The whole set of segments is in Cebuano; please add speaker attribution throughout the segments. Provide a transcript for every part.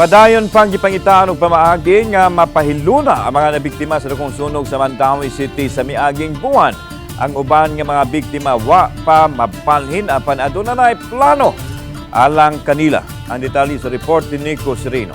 Speaker 1: Padayon pang gipangitaan og pamaagi nga mapahiluna ang mga nabiktima sa dakong sunog sa Mandaue City sa miaging buwan. Ang uban nga mga biktima wa pa mabalhin apan aduna nay plano alang kanila. Ang detalye sa report ni Nico Sereno.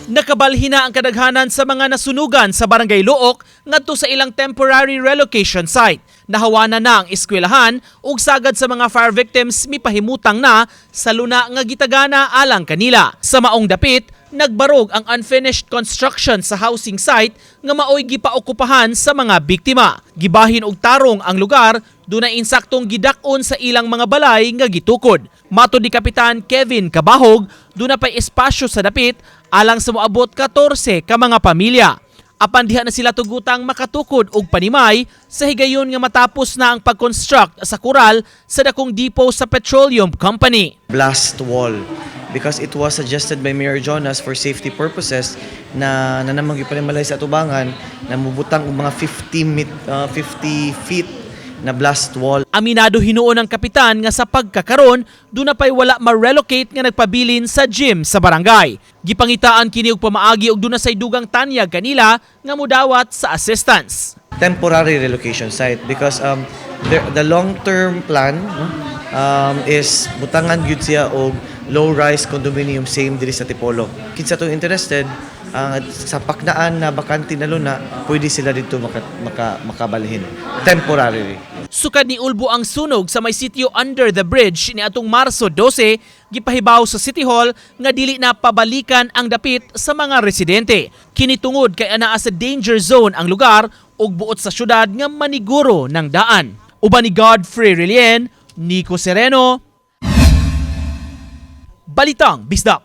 Speaker 2: Nakabalhin na ang kadaghanan sa mga nasunugan sa Barangay Looc ngadto sa ilang temporary relocation site. Nahawanan na ang eskwelahan ug sagad sa mga fire victims mipahimutang na sa luna nga gitagana alang kanila. Sa maong dapit, nagbarog ang unfinished construction sa housing site nga maoy gipaokupahan sa mga biktima. Gibahin og tarong ang lugar, dunay insaktong gidak-on sa ilang mga balay nga gitukod. Matod ni Kapitan Kevin Kabahog, duna pay espasyo sa dapit alang sa moabot 14 ka mga pamilya. Apan diha na sila tugutang makatukod og panimay sa higayon nga matapos na ang pag-construct sa kural sa dakong depot sa petroleum company.
Speaker 3: Blast wall because it was suggested by Mayor Jonas for safety purposes na nanamang ipanimalay sa atubangan na mubutang og mga 50 feet na blast wall.
Speaker 2: Aminado hinuon ang kapitan nga sa pagkakaron, duna pay wala ma-relocate nga nagpabilin sa gym sa barangay. Gipangitaan kini og pamaagi og duna say dugang tanyag kanila nga mudawat sa assistance.
Speaker 3: Temporary relocation site because the long-term plan, no, is butangan gyud siya og low-rise condominium same diri sa Tipolo. Kinsa tong interested ang sa paknaan na bakante na luna, pwede sila dito makabalhin temporarily.
Speaker 2: Sukad ni ulbo ang sunog sa may sitio under the bridge ni atong Marso 12, gipahibaw sa City Hall nga dili na pabalikan ang dapit sa mga residente. Kini tungod kay anaa sa danger zone ang lugar ug buot sa syudad nga maniguro ng daan. Uban ni Godfrey Relien, Nico Sereno, Balitang Bisdak.